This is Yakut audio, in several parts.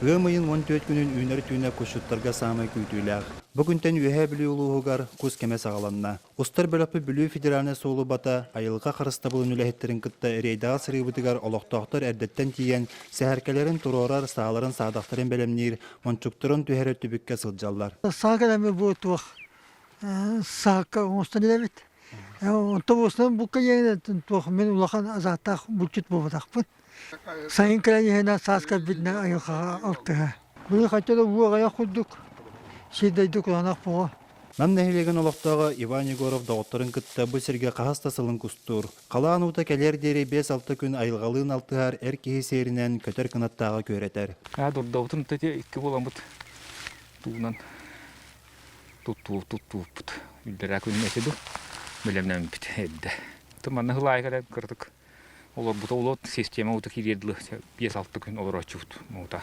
Ыам ыйын 14 күнүн үүнэр түүнэ кусчуттарга саамай күүтүүлээх. Бу күнтэн Үөһээ Бүлүү улууһугар кус кэмэ саҕаланна. Устар бөлөхпүт Бүлүү федеральнай суолу бата айылҕа харыстабылын үлэһиттэрин кытта рейдэҕэ сырыыбытыгар олохтоохтор эрдэттэн тиийэн, сэһэркэлэрин туруорар, сааларын саадахтарын бэлэмниир, мончуктарын түһэрэр түбүккэ сылдьаллар. Саҥа кэлэммит бу туох саакка оҥостон иһэбит. Онтон буолсан букка диэн туох мин улахан азааттаах булчут буолбатахпын. Сайын кэлэн иһэнэ саас кэлбитинэн айылҕаҕа алтыһа. Быйыл хачча да уу аҕыйах курдук, сир дойду кураанах буолуо. Нам нэһилиэгин олохтооҕо Иван Егоров доҕотторун кытта бу сиргэ хаһыс да сылын кустуур. Халаан уута кэлиэр диэри биэс-алта күн айылҕалыын алтыһар эр киһи сиэринэн көтөр кынаттааҕы күөрэтэр. Дурдабытын икки буоламмыт туунан туттууппут. Үллэрээ күн этэ ду бэлэмнэммит эрдэ. Манна хылаайы кэлэн кыратык Олорбута улуот система ута киириэр дылы 5-6 күн олорооччубут муута.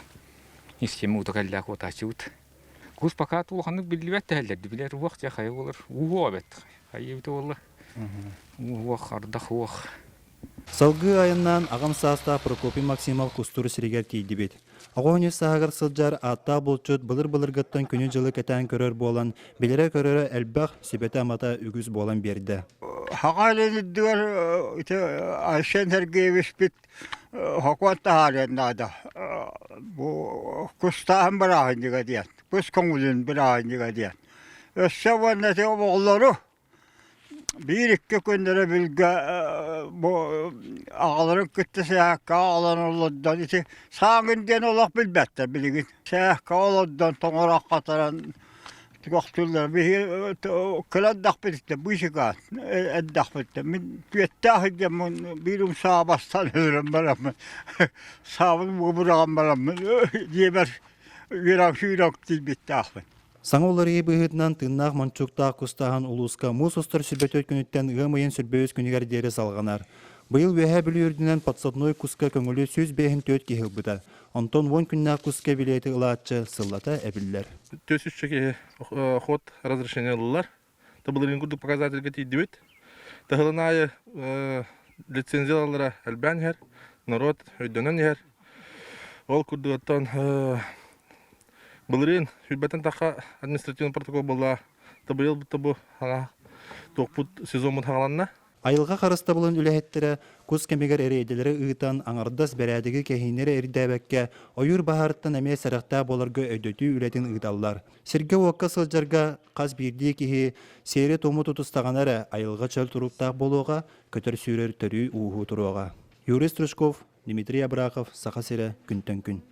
Система ута кэллээх уотааччыбыт. Кус пока улаханнык биллибэт тэһэллэрди билэр уох дьэ хайа буолар ууһуох эбэт хайа эбитэ буолла ууһуох ардах уох. Салгыы айаннаан аҕам саастаах Прокопий Максимов Кустуур сиригэр тиийдибит. Оҕо сааһыгар сылдьар ааттаах булчут былыр-былыргыттан күнү-дьылы кэтээн көрөр буолан, билэрэ-көрөрө элбэх, сүбэтэ-амата үгүс буолан биэрдэ. Хаҥа илин үрдүгэр ити Айсен Сергеевичпит хокуон таһаарыан наада. Бу кустааһын бырааһынньыга диэн, кус көҥүлүн бырааһынньыга диэн. Өссө уонна ити оҕолору Биир-икки күннэрэ билгэ бу аҕаларын кытта сээккэ аҕалан олордон ити сааҥын диэн олох билбэттэр билигин. Сээккэ олордон тоҥорох хатаран тохтууллар. Биһиги кыра эрдэхпититтэн быысыкаан эрдэхпиттэн мин түөттээх сылдьаммын биир умсаа бастан өлөрөн бараммын саабын быраҕан бараммын дьиэбэр үөрэх сүүрэх тиийбиттээхпин. Саҥа уларыйыы быһыытынан тыыннаах мончууктаах кустааһын улууска муус устар 24 күнүттэн ыам ыйын 23 күнүгэр диэри салҕанар. Быйыл Үөһээ Бүлүү үрдүнэн подсадной куска көҥүлү 154 киһи ылбыта. Онтон 10 күннээх куска билиэти ылааччы сыллата эбиллэр. 403 киһи ход разрешение ыллылар. Былырыын курдук показательга тиийдибит. Таһылын аайы лицензиялара элбээн иһэр, народ өйдөнөн иһэр. Ол курдук оттон Былырыын сүүрбэттэн тахха административный протокол буолла. Быйыл бу туохпут сезоммут хааланна. Айылҕа харыстабылын үлэһиттэрэ кус кэмигэр эриэйдэлэри ыытан, аҥардас бэрээдэги кэһииннэри ирдээбэккэ, ойуур баһаарыттан эмиэ сэрэхтээх буоларга өйдөтүү үлэтин ыыталлар. Сиргэ-уокка сылдьарга хас биирдии киһи сиэри-туому тутустаҕына эрэ айылҕа чөл туруктаах буолуоҕа, көтөр-сүүрэр төрүү-ууһуу туруоҕа. Юрий Стручков, Дмитрий Абрахов, Саха сирэ, күнтэн күн.